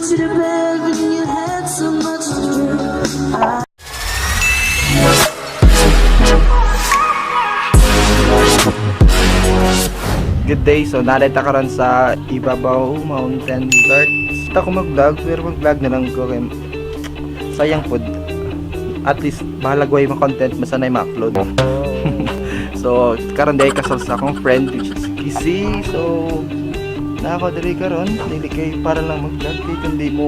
Put you to bed when you had so much to drink. I Good day. So, narita karon sa Ibabaw Mountain Resort. Gusto ko mag-vlog, pero mag-vlog na lang ko kay sayang pod. At least, bahalag way ma-content, masanay ma-upload. So, karon day kasal sa akong friend, which is Kissy. So, na ako diri karon, dili kay para lang mag-vlog kay kundi mo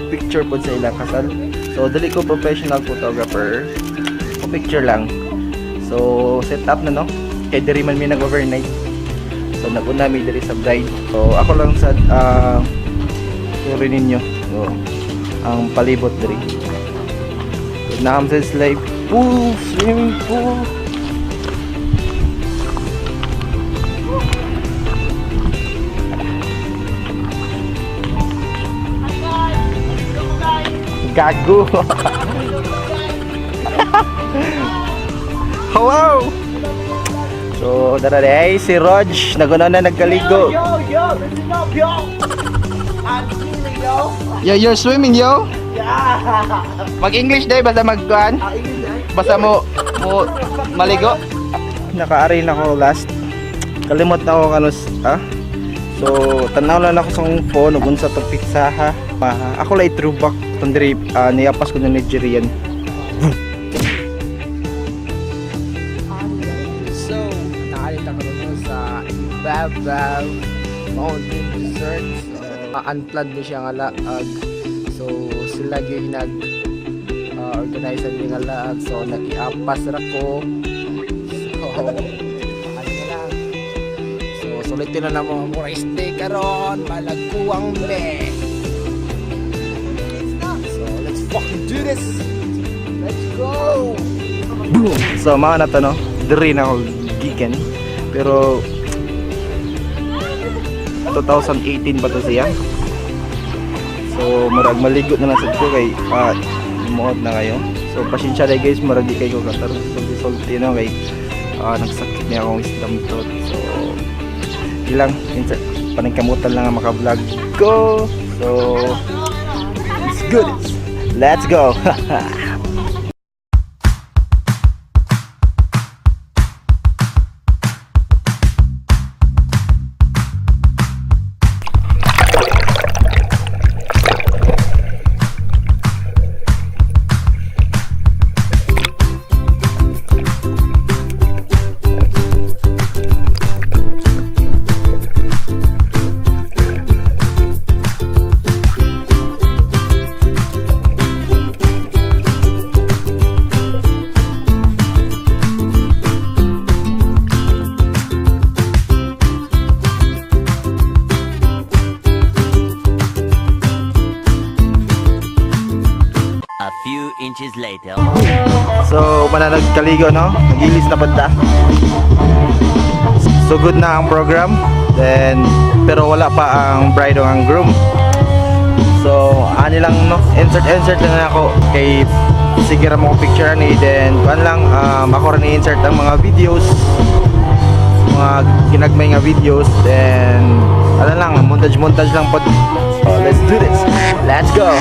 picture pod sa ilang kasal. So, dili ko professional photographer. O picture lang. So, set up na, no? Kay diri man mi nag-overnight. So naguna mi diri sa bride. So ako lang sa turo ninyo. So ang palibot diri. So, naam sa sila pool, swimming pool. Gago. Hello. So, dara ay si Rog, naguna na nagkaligo. Yo, yo, listen up, yo. I'm swimming, yo. Yo, you're swimming, yo. Yeah. Mag-English day basta magkuan. Ah, English, eh? Basta mo maligo. Naka-arrange ako last. Kalimot na ako kanus, ah. So, tanaw lang ako sa akong phone ug unsa to pizza ha. Pa, ako lay throwback tong diri niyapas ko ng Nigerian. So, naalita ko nun sa Ibabaw Mountain Resort. So, unplanned ni siya nga laag. So, sila gyud nag organize ni nga laag. So, nakiapas ra ko. So, ano na lang. So, sulitin na namo ang rice day karon. Malagkuang me. So, let's fucking do this. Let's go. Boom. So, mga na to, no? Diri na ako gikan. Pero 2018 pa to siya. So, murag maligo na lang sad ko kay muot na kayo. So, pasensya na guys, murag di kayo katarong sulti-sulti no kay nagsakit niya akong wisdom tooth. So, ilang insert paningkamutan lang ang maka-vlog ko. So, it's good. Let's go. A few inches later. So, mananagkaligo, no? Nagilis na banda. So, good na ang program. Then, pero wala pa ang bride o ang groom. So, ani lang, no? Insert, insert lang na ako. Kay, sige ra mo ko picture ani. Then, kuan lang, ako rin i-insert ang mga videos. Mga ginagmay nga videos. Then, ano lang, montage, montage lang po. So, let's do this. Let's go!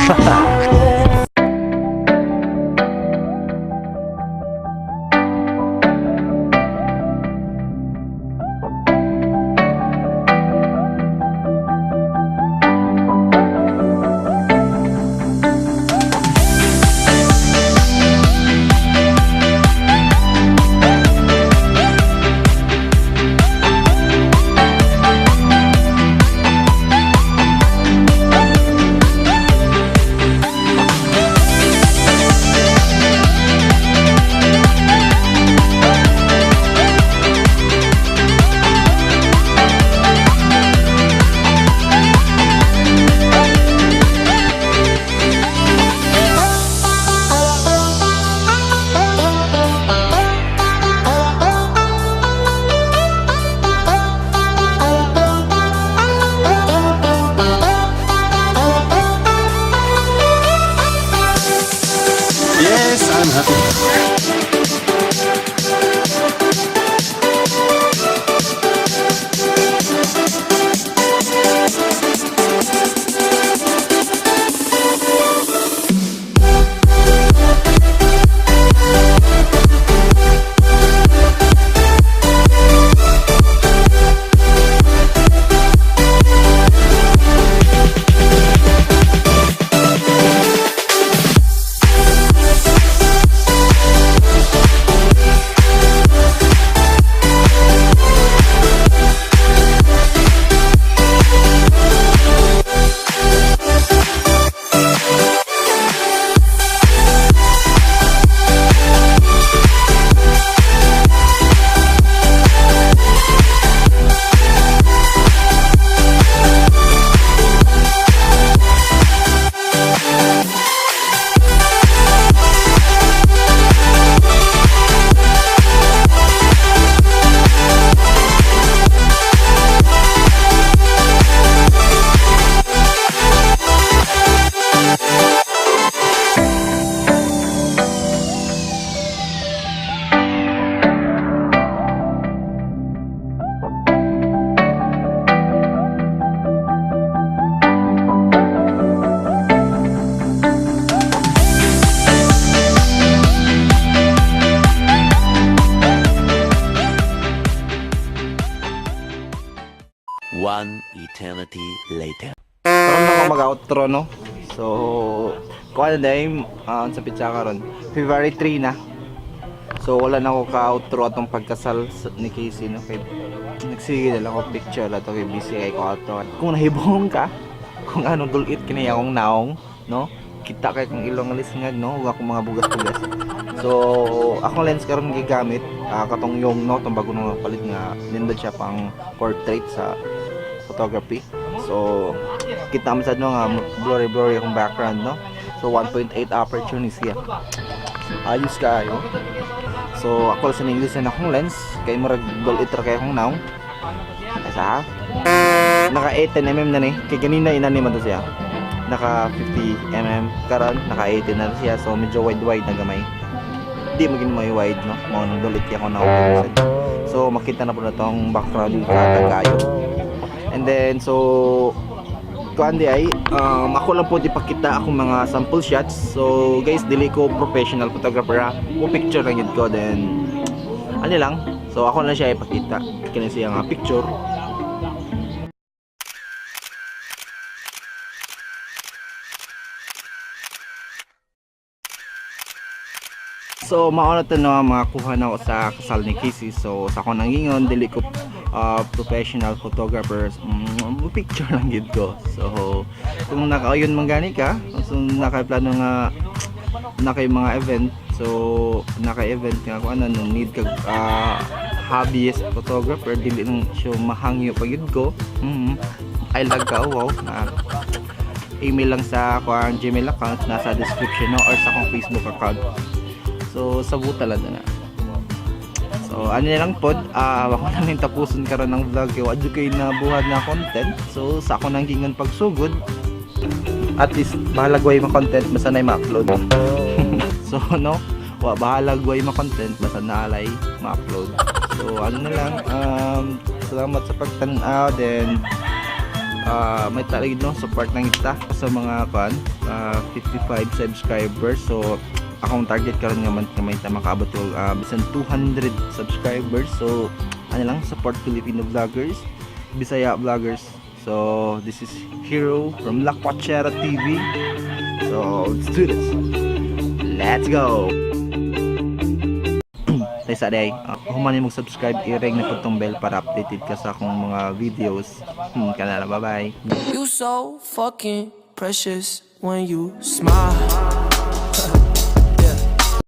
One eternity later. Karon na ako mag-outro, no? So, kuha na dahil sa pitsa karon. February 3 na. So, wala na ako ka-outro atong pagkasal ni Casey, no? Kay, nagsige na lang ako picture la to kay busy kay ko outro. Kung nahibong ka, kung anong dulit kini akong naong, no? Kita kay kong ilong lisngag, no? Ug akong mga bugas-bugas. So, akong lens karon gigamit, katong yung no, tong bago nung palit nga nindot siya pang portrait sa photography. So, kita mo sad no nga blurry blurry akong background, no. So 1.8 aperture ni siya. Ayos kaayo. So ako sa English na akong lens kay murag dulit ra kay akong naong. Asa? Naka 18 mm na ni. Kay ganina inani man to siya. Naka 50 mm, karon naka 18 na siya. So medyo wide wide na gamay. Di maging may wide, no. Mao nang dulit kay ako naong. So makita na po na tong background yung kaayo. And then so kuan di ay ako lang po ipakita akong mga sample shots. So guys, dili ko professional photographer ha. Mo picture lang yun ko, then ano lang. So ako lang siya ipakita. Kini siya nga picture. So mauna to no mga kuha na ako sa kasal ni Casey. So sa akong nangingon, dili ko professional photographers. Picture lang gid ko. So kung nakaayon man gani ka, so nakaplano nga na kay mga event, so naka-event nga kung ano nung need kag hobbyist photographer, dili nang siya mahangyo pa gid ko. I lag ka, wow. Na, email lang sa akong Gmail account nasa description, no, or sa akong Facebook account. So sabuta lang na. So ano na lang pod, ako na lang tapuson karon ng vlog kay wa jud kay nabuhat na content. So sa ako nang gingon pagsugod, at least bahalag way ma-content basta na ma-upload. So no, wa bahalag way ma-content basta naalay ma-upload. So ano na lang, salamat sa pagtan-aw, then may talig no support lang kita sa mga kan 55 subscribers. So akong target karon nga man nga may ta makaabot og bisan 200 subscribers. So ano lang, support Filipino vloggers, Bisaya vloggers. So this is Hero from Lakwachera TV. So let's do this, let's go. Tay sa day, human mo subscribe, i-ring na po tong bell para updated ka sa akong mga videos. Kanala, bye bye. You so fucking precious when you smile.